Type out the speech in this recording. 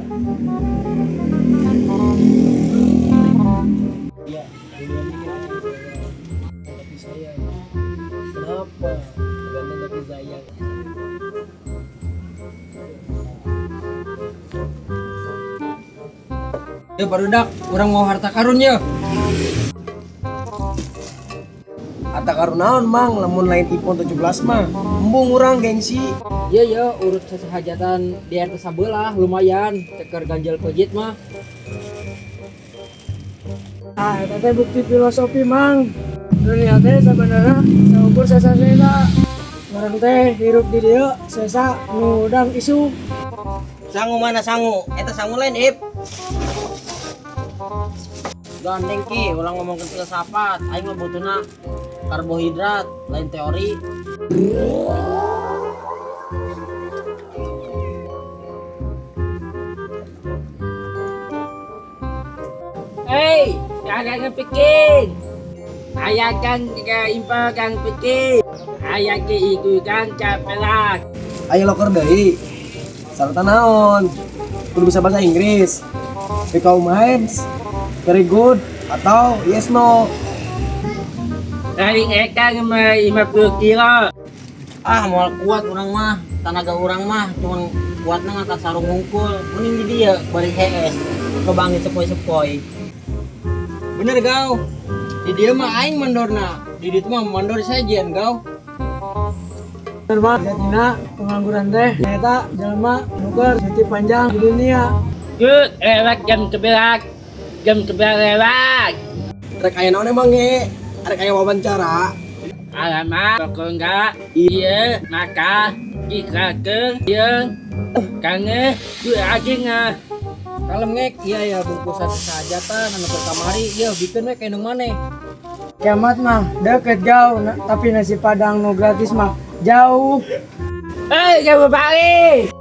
Ya, dunia mikir tapi sayang. Kenapa? Ganteng tapi sayang. Ya barudak, urang mau harta karun ya. Harta karun naon mang, lamun lain iPhone 17 mah. Embung urang gengsi. Iya ya, urut sesehajatan di RT sabelah lumayan, ceker ganjel pejit mah. Ah, eta teh bukti filosofi mang. Dunia teh sebenarnya saukur sesa-sesa. Urang teh hirup di dieu sesa nu udang isu. Sangu mana sangu? Eta sangu lain, Ip. Gandeng ki, ulang ngomongin filsafat, aing mah butuhna karbohidrat, lain teori. Hei, jangan bikin. Ayah kan ke impa kang bikin. Ayah ke iku kan capelak. Ayo loker deui. Syaratna naon? Kudu bisa bahasa Inggris. Because minds very good atau yes no. Paling ekang 50 kilo. Ah, moal kuat urang mah, tenaga urang mah cuman kuatna ngangkat sarung hungkul. Mending di dieu bari hees, kebangit sepoi-sepoi. Bener gau. Di dieu mah aing mandorna, di ditu mah mandor sejen gau. Bener banget jatina pengangguran teh eta jelema nu keur cuti panjang di dunia. Yuk, lewat jam 11. Jam 11 lewat. Rek aya naon emang ge? Rek aya wawancara. Alamak, pokok enggak. Iya, maka jika ke iya kange ku lagi nggak. Kalem ngek, iya ya bungkusan sesehajatan anu keur kamari, iya bikin we ka indung maneh. Kiamat mah deket gau, tapi nasi padang nu gratis mah jauh. Hei, jangan balik.